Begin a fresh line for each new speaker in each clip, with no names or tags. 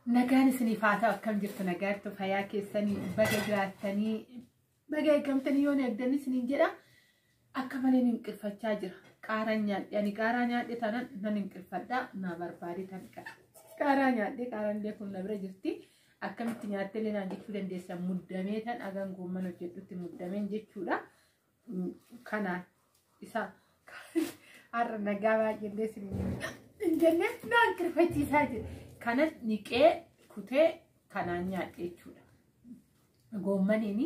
Nagaan isiniif haa ta'u. Akkam jirtu? Nagaattu fayyaa keessanii baga jiraattanii baga eegamtanii yoon eegdanii isiniin jedha. Akka malee hinqilfachaa jira. Qaaraan nyaadhe, ani qaaraa nyaadhe taanaan nan hinqilfadha, na barbaade tan qaaraa nyaadhe. Qaaraan illee kun na bira jirti. Akkamitti nyaatte illee naan jechuu dandeessa. Muddamee tan agan goomman hojjedhutti muddameen jechuudha. Kanaan isa har'a nagaa baay'ee illee isiniin hin jenne, naan qirfachiisaa jira. Kanas niqee kutee kanaan nyaadhe jechuudha. Goommaniin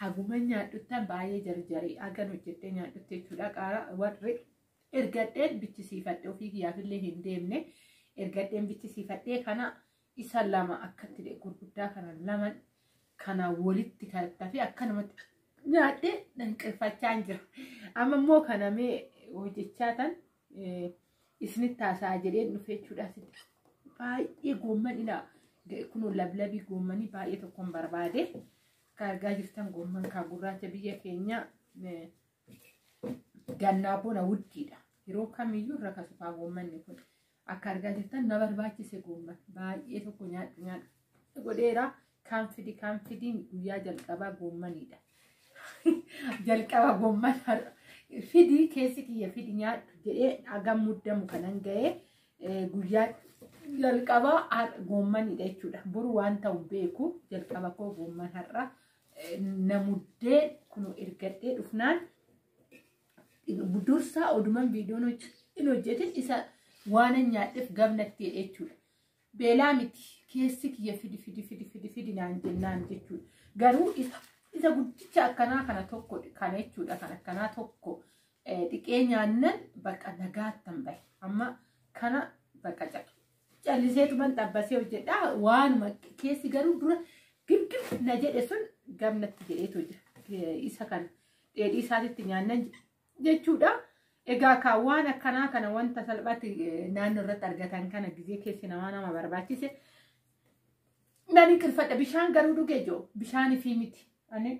haguma nyaadhuttan baay'ee jarjaree hagan hojjedhee nyaadhutti jechuudha. Qaaraa warri ergadheen bichisiifadhe, ofii kiyyaafillee hin deemne, ergadheen bichisiifadhee kana isa lama akkatti gurguddaa kana lama kana walitti kattafee akkanumatti nyaadhee danqirfachaa jira. Amma immoo kana mee hojjechaa tan isinitti haasa'aa jedheen dhufe jechuudha. Baay'ee goomman ilaa kun lablabii goommanii baay'ee tokkoon barbaade. Akka argaa jirtan goomman kaa gurraacha biyya keenya gannaa bona wuddiidha. Yeroo kamiyyuu irra kasufaa goommanni kun. Akka argaa jirtan na barbaachise goomman baay'ee tokko nyaadhu nyaadhu godheera. Kaan fidi kaan fidiin guyyaa jalqabaa goommaniidha. Jalqaba goomman fidii keessi kiyya fidi nyaadhu jedhee hagam muddamu kanan ga'ee guyyaa jalqabaa goommanidha jechuudha. Boru waan ta'u beeku, jalqaba koo goomman har'a na muddee kun ergadhee dhufnaan dursaa oduman viidiyoon hin hojjetin isa waan nyaadheef gamnatti jechuudha. Beelaa miti, keessi kiyya fidi fidi fidi fidi fidi naan jennaan jechuudha. Garuu isa guddicha akkanaa kana tokko kana jechuudha, kan akkanaa tokko dhiqee nyaannan bakka nagaattan bahe. Amma kana bakka calliseetuman xabbasee hojjedha. Waanuma keessi garuu dura gibgib na jedhe sun gamnatti jedheetu jira. Isa kana dheedhii isaatitti nyaannan jechuudha. Egaa kaa waan akkanaa kana wanta salphaatti naannoo irratti argatan kana gizee keessi namaa nama barbaachise. Nan hinqilfadha. Bishaan garuu dhugee jiru, bishaan fi miti. Ani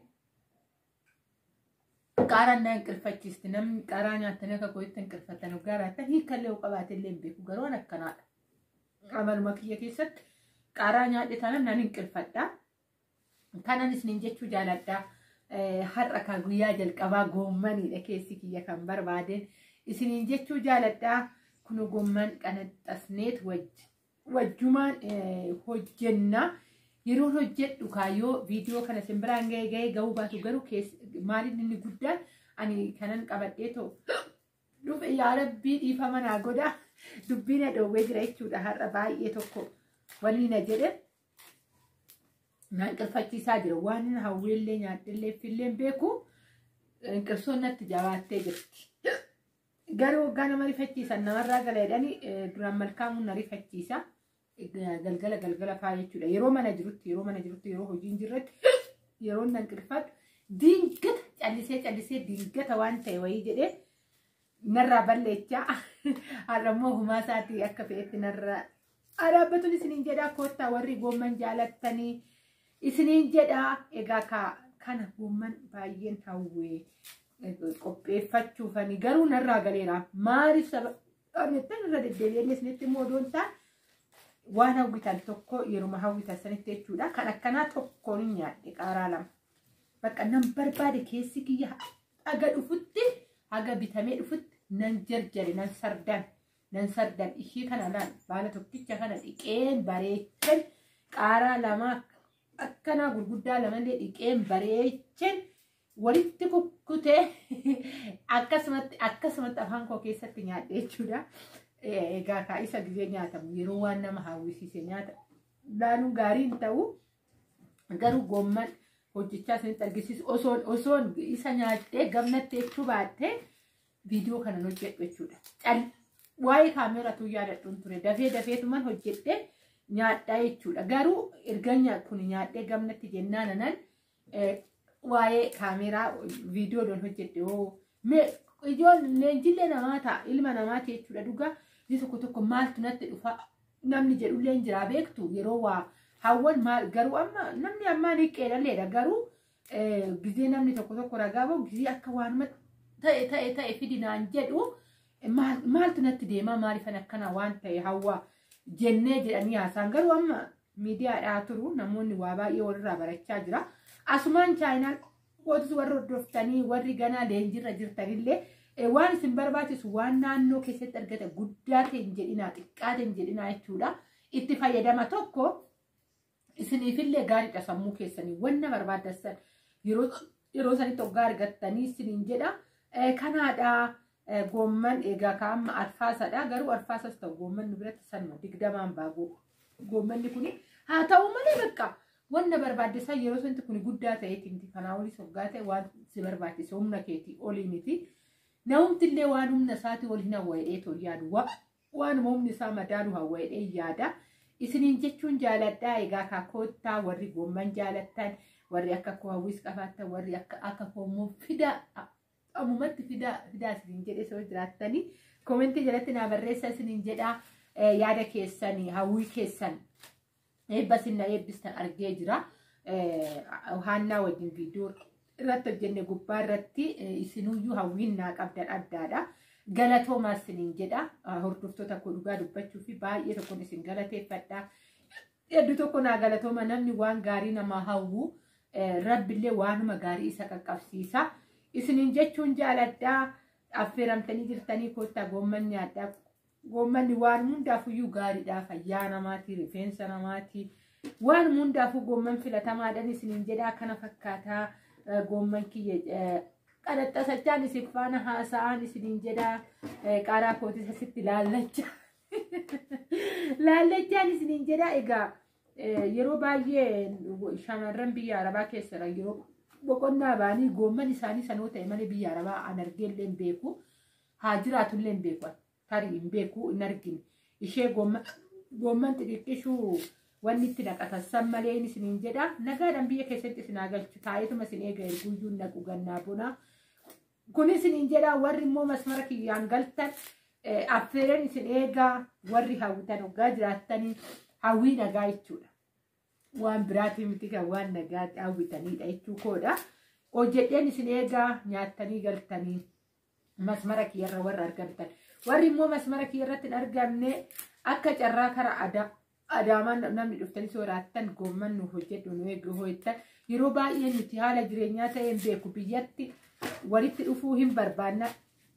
qaaraan na hinqilfachiisti. Namni qaaraa nyaatanii akka kootti hinqilfatan waggaa raattan hiikallee yoo qabaate illee hin beeku, garuu an akkanaadha. Amaluma kiyya keessatti qaaraa nyaadhe taanaan nan hinqilfadha. Kanan isiniin jechuu jaaladha. Har'a kan guyyaa jalqabaa goommaniidha keessi kiyya kan barbaadeen isiniin jechuu jaaladha. Kun goomman qanaxxasneet wajjumaan hojjenna. Yeroo hojjedhu kaayyoo viidiyoo kana isin biraan ga'ee ga'ee ga'uu baatu garuu maaliin inni guddaan ani kanan qabadhee too dhufe, yaa Rabbii dhiifama naa godha, dubbii na dhoowwee jira jechuudha. Har'a baay'ee tokko wanni na jedhe naan qirfachiisaa jira. Waan inni hawweellee nyaadhellee fillee beeku, qirsoon natti jabaattee jirti. Garuu waggaa nama rifachiisan namarraa gala jedhanii, duraan malkaamuun na rifachiisa. Galgala galgala faa jechuudha. Yeroo mana jirutti, yeroo mana jirutti, yeroo hojiin jirretti, yeroo nan qirfadhu diingata callisee callisee diingata waan ta'e wayii jedhee narraa balleechaa. Har'a immoo humaa isaatii akka fe'etti narraa dhaabbatuun isiniin jedhaa. Koottaa warri goomman jaalattanii isiniin jedhaa. Egaa kana goomman baay'een hawwee qopheeffachuufani garuu narraa galeera. Maaliif saba jettan irra deddeebi'ee isinitti immoo odoon ta'an waan hawwitan tokko yeruma hawwitan sanitti jechuudha. Kan akkanaa tokkoon nyaadhe qaaraa lama. Bakka nan barbaade keessi kiyya haga dhufutti, haga bitamee dhufutti nan jarjare, nan sardan nan sardan. Ishii kana laal, baala tokkicha kana dhiqeen bareechen, qaaraa lama akkanaa gurguddaa lamallee dhiqeen bareechen walitti kukkutee akkasumatti akkasumatti afaan koo keessatti nyaadhe jechuudha. Egaa kaa isa gizee nyaatamu yeroo waan nama hawwisiise nyaata laaluun gaarii hin ta'u, garuu goomman hojjechaa isinitti argisiisu osoon isa nyaattee gamnatti jechuu baattee viidiyoo kana hojjedhu jechuudha. Waa'ee kaameeraatu yaadadhuun ture, dafee dafeetuman hojjedhee nyaadhaa jechuudha. Garuu erga kun nyaadhee gamnatti jennaan anan waa'ee kaameeraa viidiyoo doon hojjedhe hoo mee ijoon leenjillee namaa ta'a, ilma namaati jechuudha. Dhugaa inni tokko tokko maaltu natti dhufa namni jedhullee hin jiraa beektu, yeroo waa hawwan maal. Garuu amma namni ammaa ni qeelalleedha, garuu gizee namni tokko tokko ragaa bahu gizee akka waanuma ta'e ta'e ta'e fidi naan jedhu, maaltu natti deemaa, maaliifan akkana waan ta'e hawwaa jennee jedhanii haasaan. Garuu amma Miidiyaadhaa turu namoonni waa baay'ee walirraa barachaa jira. Asumaan chaayinaa qootis warri hordoftanii warri ganaa leenjirra jirtanillee waan isin barbaachisu waan naannoo keessatti argata guddaa ta'e hin jedhinaa xiqqaa ta'e hin jedhinaa jechuudha. Itti fayyadama tokko isiniifillee gaariidha sammuu keessanii wanna barbaaddan yeroo sanitti hoggaa argattanii isiniin jedha. Kanaadha goomman egaa kaa'amma arfaasadha garuu arfaasas ta'u goomman nu biratti sanuma 20 baagoo goommanni kuni haa ta'u malee bakka wanna barbaaddeessaa yeroo sanatti kuni guddaa ta'eeti miti kanaa olis hoggaa ta'e waan si barbaachise humna keetii olii miti. Namumtillee waan humna isaatii ol hin hawwa'ee too yaadu waanuma humni isaa madaalu hawwa'ee yaada. Isiniin jechuun jaaladhaa egaa kaakottaa warri goomman jaalattan warri akka koo hawwis qabaattan warri akka koo immoo fidaa ammumatti fidaa isiniin jedhee soo jiraattanii koomentii jalatti naa barreessa isiniin jedhaa yaada keessanii hawwii keessan eebba isin na eebbistan argee jira. Haannaa wajjin viidiyoo irratti hojjenne gubbaa irratti isinuyyuu hawwiin naa qabdan addaadha. Galatoomaa isiniin jedha. Hordoftoota koo dhugaa dubbachuu fi baay'ee tokkoon isin galateeffadha. Hedduu tokko naa galatooma namni waan gaarii namaa hawwu rabbillee waanuma gaarii isa qaqqabsiisa. Isiniin jechuun jaaladhaa. Affeeramtanii jirtanii koottaa goomman nyaadhaa. Goommanni waan hundaafuyyuu gaariidha. Fayyaa namaati, rifeensa namaati. Waan hundaafuu goomman filatamaadhaan isiniin jedhaa kana fakkaataa goomman kiyya qadaxxasachaan isin faana haasa'aan isiniin jedhaa qaaraa kootis asitti laallachaa. Laallachaan isiniin jedhaa egaa yeroo baay'ee shamarran biyya Arabaa keessadha yeroo boqonnaa ba'anii goomman isaanii sanoo ta'e malee biyya Arabaa an argee illee hin beeku. Haa jiraatu illee hin beeku. Tarii hin beeku hin argine. Ishee goomman xixiqqishuu wanni itti naqatan san malee isiniin jedha. Nagaadhaan biyya keessatti isin haa galchu. Taa'eetuma isin eega erguuyyuu naqu gannaa bonaa. Kun isiniin jedha warri immoo masmara kiyyaan galtan affeereen isin eegaa warri hawwitan hoggaa jiraattanii hawwii nagaa jechuudha. Waan biraatii miti kan waan nagaa hawwitanidha jechuu koodha. Hojjedheen isin eegaa nyaattanii galtanii masmara kiyyarra warra argamtan. Warri immoo masmara kiyyarratti hin argamne akka carraa karaa Adaamaan namni dhuftanii soorattan goomman nu hojjedhu nu eegu hojjetan yeroo baay'ee nuti haala jireenyaa ta'een beeku biyyatti walitti dhufuu hin barbaanna.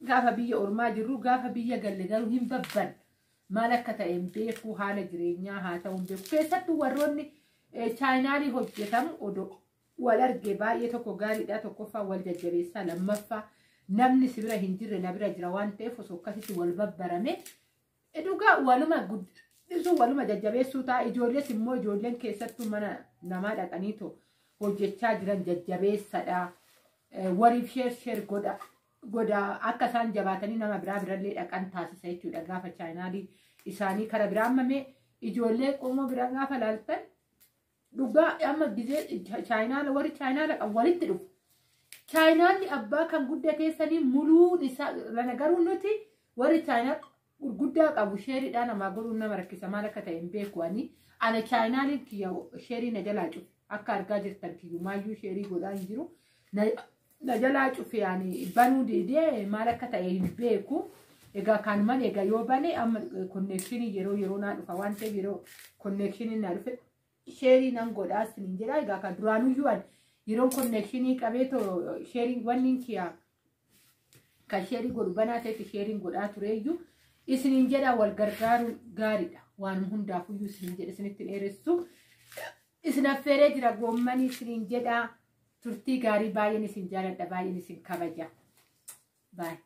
Gaafa biyya ormaa jirru gaafa biyya galle garuu hin babban maal akka ta'e hin beeku haala jireenyaa haa ta'u hin beeku. Keessattuu warroonni chaayinaalii hojjetamu odoo wal arge baay'ee tokko gaariidha tokkoffaa wal jajjabeessaa lammaffaa namni si bira hin jirre na bira jira waan ta'eef osoo akkasitti wal babbarame dhugaa waluma guddisuu waluma jajjabeessuu ta'a. Ijoollees immoo ijoolleen keessattuu mana namaa dhaqaniitu hojjechaa jiran jajjabeessadha. Wariif sheer godha akka isaan jabaatanii nama biraa birallee dhaqan taasisa jechuudha. Gaafa chaayinaalii isaanii kara biraa ammamee ijoollee qomoo biraa gaafa laaltan dhugaa amma gizee chaayinaala warri chaayinaala qabu walitti dhufu. Chaayinaalli abbaa kan guddateessanii muluun isaa lana garuu nuti warri chaayinaa gurguddaa qabu sheeriidhaa namaa godhuun nama rakkisa maal akka ta'e hin beeku ani. Ana chaayinaaliin kiyya sheerii na jalaa cufe akka argaa jirtan kiyyumaayyuu sheerii godhaa hin jiru. Na jalaa cufe ani banuu didee maal akka ta'e hin beeku. Egaa kanumaan egaa yoo bane amma konneekshinii yeroo yeroo naa dhufa waan ta'eef yeroo konneekshiniin naa dhufe sheerii nan godhaa isiniin jedha. Egaa kan duraanuyyuu ani yeroo konneekshinii qabeetoo sheeriin wanni kiyya kan sheerii godhu banaa ta'etti sheeriin godhaa tureeyyuu isiniin jedha wal gargaaruun gaariidha. Waan hundaafuyyuu isiniin jedha isinitti dheeressu. Isin affeeree jira goommanii isiniin jedha. Turtii gaarii baay'een isin jaaladha baay'een isin kabaja. Baay'ee.